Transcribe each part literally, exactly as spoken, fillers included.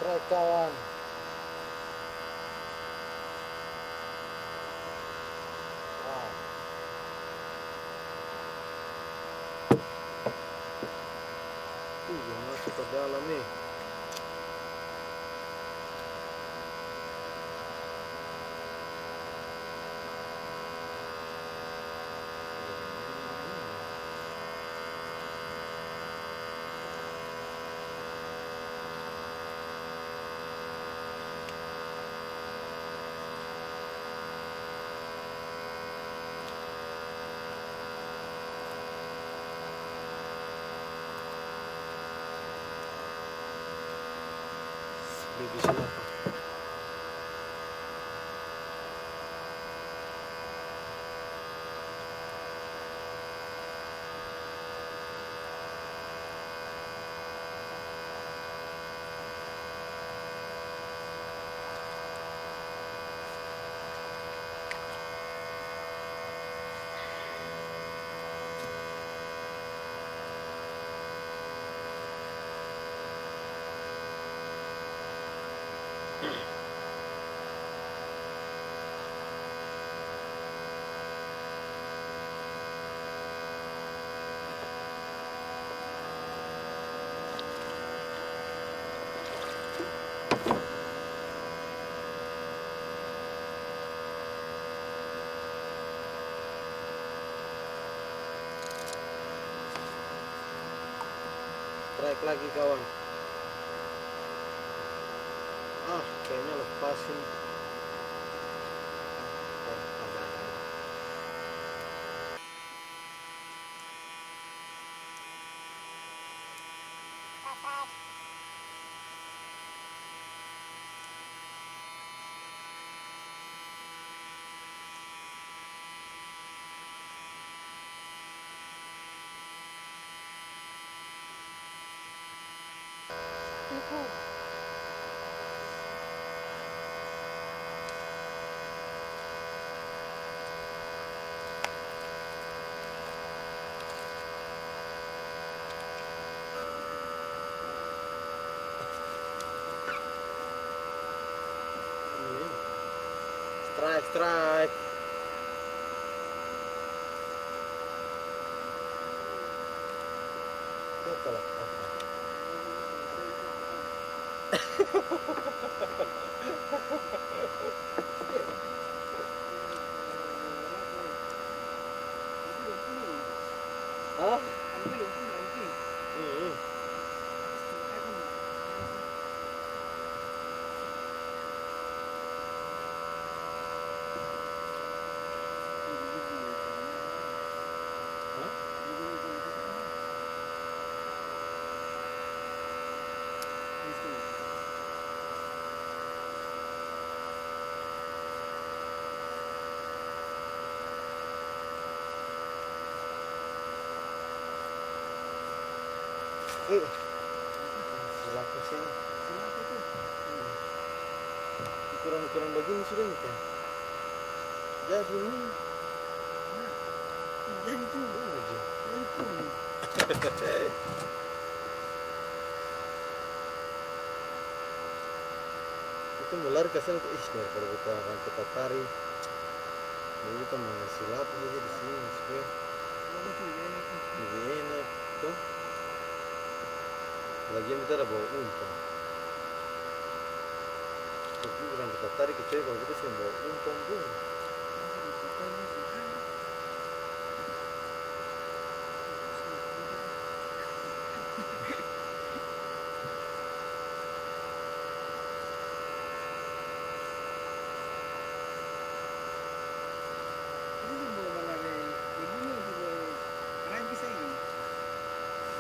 Hai, kawan. Wah. Ih, yang masuk ke dalam nih. Bibis lapar. Strike lagi, kawan. Ah, kayaknya lepas ini. Strike, strike. Apa lah? Hah? Hmm. Eh, silapa seng? Silapa tu? Ukuran-ukuran bagini sudah nih, kan? Jadi nih. Jadi tu. Jadi tu. Itu mo lari ka sana tu, ih, daripada beta rangke tatari. Jadi beta manggal silapa saja di sini, supaya lebih enak, to. Lagian beta ada bawa umpan. Tapi rangke tatari kecuali kalo beta seng bawa umpan, bro.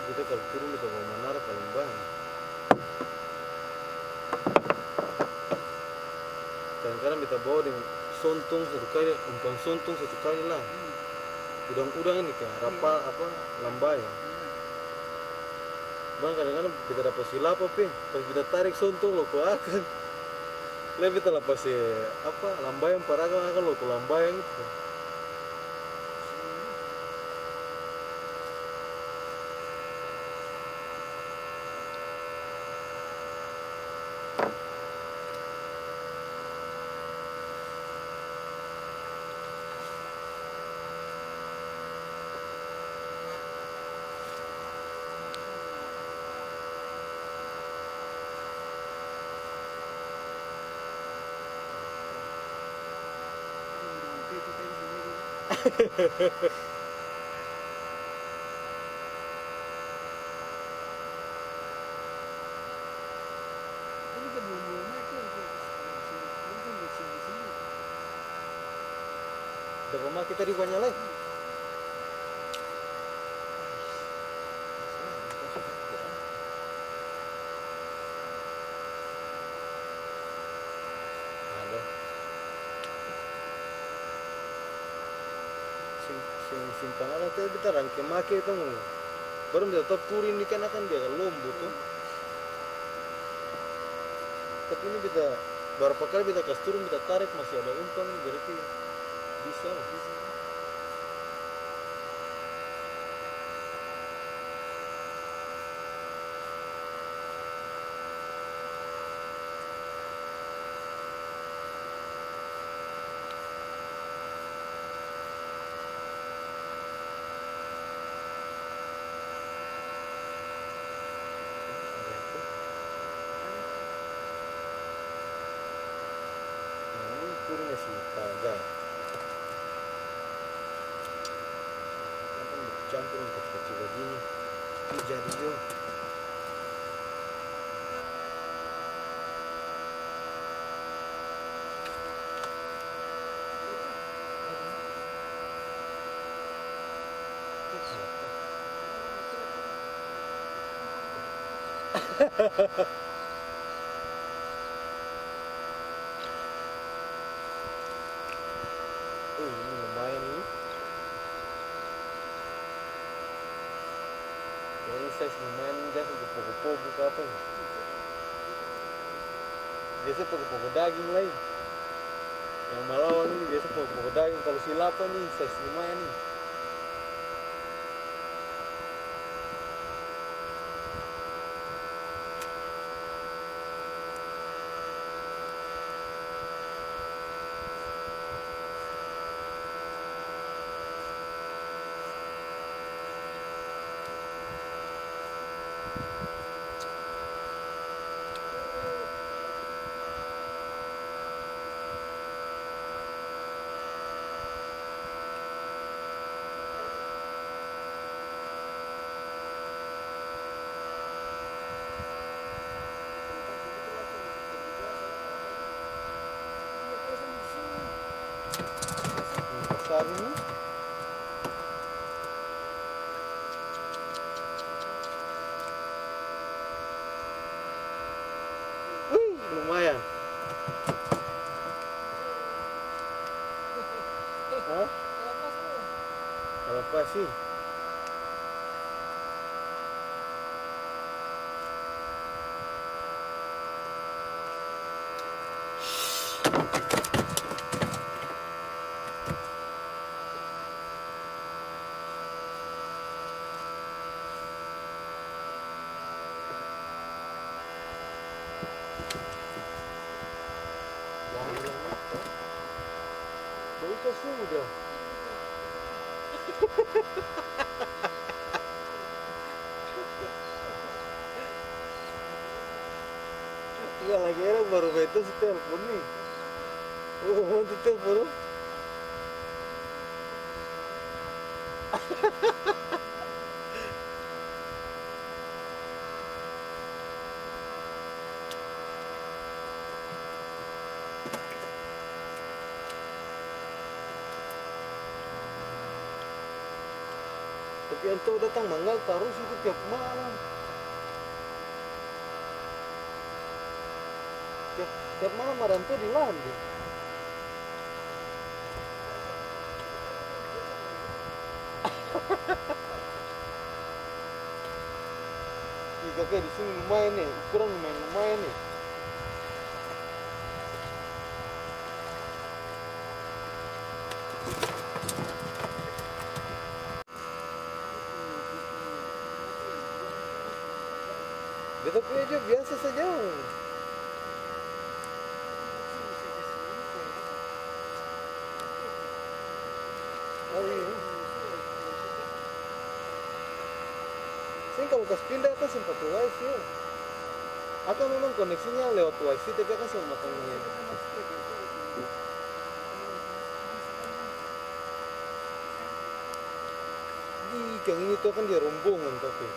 Beta kalo turung beta bawa manara paleng banya. Kadang-kadang beta bawa deng sontong satu kali, umpan sontong satu kali lah. Udang-udang ini ka, rapa, apa, lambayang. Bang, kadang-kadang beta dapa silapa pe, pas beta tarik sontong loko akang. Lai beta lapase, apa, lambayang par akang, akang loko lambayang itu. Dapa make tadi banya lai. Aduh. Sim-, sim-, simpang ada tadi beta rangke make tong. Barang beta tau puri ini kan akang dia lombo to. Tapi ini beta barapa kali beta kas turun, beta tarek masih ada umpan, berarti bisa lah. Nah, ini purnya si pagar. Kan, kan campur deng kacil-kacil bagini. Ini jadi jua. Oh, ini lumayan ini. Ini size lumayan ini, jang sampe pogo-pogo ka apa ini. Biasa pogo-pogo daging lai. Yang malawan ini biasa pogo-pogo daging. Kalo silapan ini size lumayan ini. Ini pasar ini. Wih, lumayan. Hah? Kalapas sih. Bagus sudah. Iya, lagi enak baru beta su telpon ni. Oh, mau tu telpon lo. Tapi antua datang manggal tarus itu tiap malam. Tiap, tiap malam ada antua di lahan dia. Ih, kaka di sini lumayan e, ukuran lumayan-lumayan e. Beta punya jua biasa saja. Oh, iya. Seng kalu kas pinda akang seng pake wifi, yo. Akang memang koneksinya lewat wifi, tapi akang seng makang wifi. Yang ini to kan dia rombongan to, pe.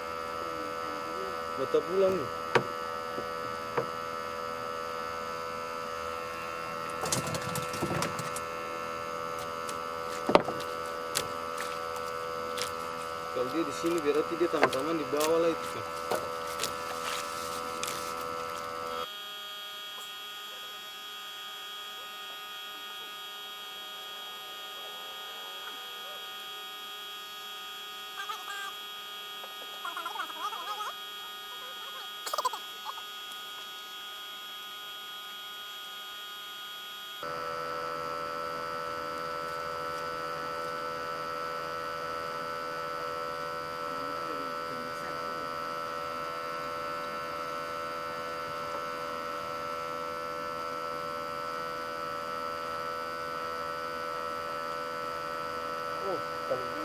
Mata bulan ni. Kalo dia di sini berarti dia tamang-tamang di bawah lai tu, kan. Oh, paling